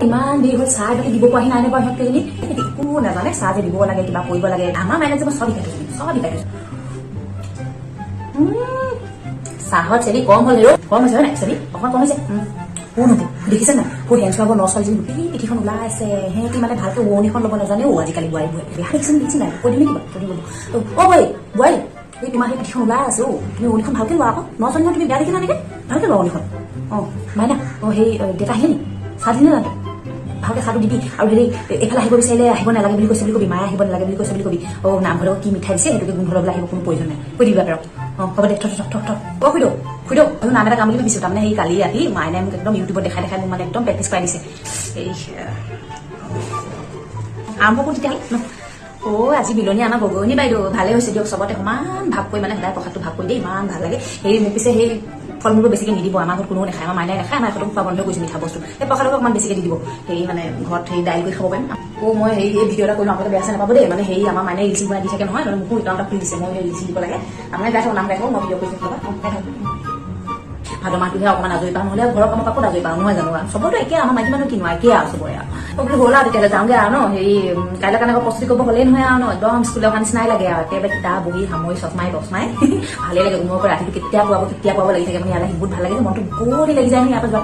ইমান দেৰি হ'ল, চাহ বাতি দিব পোৱাহি নাই নে বাৰু সিহঁতকেইজনী? একো নাজানে, চাহ যে দিব লাগে, কিবা কৰিব লাগে। আমাৰ মাইনাক যে মই চব শিকাই থৈছো, চব শিকাই থৈছো। চাহত চেনি কম হ'ল হেৰ', কম হৈছে হয় নাই? চেনি অকণমান কম হৈছে। নবৌ, দেখিছে নাই? হেঞ্চুৱাব ন ছোৱালীজনী গোটেই পিঠিখন ওলাই আছে। সিহঁতি মানে ভালকে উৰণিখন ল'ব নাজানে অ' আজিকালি বোৱাৰীবোৰে। বেয়া দেখিছে, দেখিছে নাই? কৈ দিম কিবা, কৈ দিম। অ' বোৱাৰী, বোৱাৰী, এই তোমাৰ সেই পিঠিখন ওলাই আছে অ'। তুমি উৰণিখন ভালকে লোৱা আকৌ। ন ছোৱালী, তুমি বেয়া দেখিছা নেকি? ভালকে লোৱা উৰণিখন। অ' মাইনা, অ' সেই দেউতা আহিলে নি? চাহ দিলে নাই? ভালকে চাহটো দিবি। আৰু হেৰি, এইফালে আহিব বিচাৰিলে আহিব নালাগে বুলি কৈছে বুলি কবি, মায়ে আহিব নালাগে বুলি কৈছে বুলি কবি। অ' নামঘৰত কি মিঠাই দিছে, সেইটোকে গোন্ধ ল'বলৈ আহিব কোনো প্ৰয়োজন নাই, কৈ দিবি বাপেৰক। অ' হ'ব দে, থ থ থ থ। অ' খুইদেউ, খুইদেউ, আৰু নাম এটা গাম বুলি ভাবিছো। তাৰমানে সেই কালি ৰাতি মাইনাই মোক একদম ইউটিউবত দেখাই দেখাই মোক মানে একদম প্ৰেক্টিচ কৰাই দিছে। এই আৰম্ভ কৰোঁ তেতিয়াহ'লে ন? অ' আজি বিলনী আমাৰ গগৈনী বাইদেউ, ভালে হৈছে দিয়ক। চবতে সমান ভাগ কৰি মানে সদায় প্ৰসাদটো ভাগ কৰি দিয়ে, ইমান ভাল লাগে। হেৰি, মোক পিছে সেই ফল মূলবোৰ বেছিকে নিদিব। আমাৰ ঘৰত কোনেও নাখায়, আমাৰ মাইনাই নাখায়। আমাৰ এখেতক খোৱা বন্ধ কৰিছোঁ মিঠা বস্তু। সেই প্ৰসাদক অকণমান বেছিকে দি দিব। হেৰি, মানে ঘৰত হেৰি দাইল কৰি খাব পাৰিম। অ' মই হেৰি, এই ভিডিঅ' এটা কৰিলোঁ, আপোনালোকে বেয়া চেয়া নাপাব দেই। মানে হেৰি, আমাৰ মাইনাই ৰিল বনাই দি থাকে নহয়, মানে মোকো একাউণ্ট এটা খুলি দিছে, মই সেই ৰিল দিব লাগে। আপোনাক গাই থাকক, নাম গাই থাকক, মই ভিডিঅ' কৰি থাকিব। অঁ, গাই থাকক। ভাদ মাহটোহে অকণমান আজৰি পাওঁ, নহ'লে ঘৰৰ কামৰ ক'ত আজৰি পাওঁ, নহয় জানো? চবতো একে, আমাৰ মাইকী মানুহ কিনো একে আৰু চবৰে আৰু। মই বোলো হ'ল আৰু তেতিয়াহ'লে যাওঁগে আৰু ন। হেৰি, কাইলৈ কাৰণে আকৌ প্ৰস্তুতি কৰিব হ'লেই নহয় আৰু ন। একদম স্কুলে অহা নিচিনাই লাগে আৰু, একেবাৰে কিতাপ বহি সামৰি চশমাই তচমাই ভালেই লাগে। মোৰ আকৌ ৰাতিটো কেতিয়া পোৱাব, কেতিয়া পোৱাব লাগি থাকে। মানে ইয়ালৈ আহি বহুত ভাল লাগে, মনটো মুকলি লাগি যায় নহয় ইয়াৰ পৰা যোৱাৰ পিছত।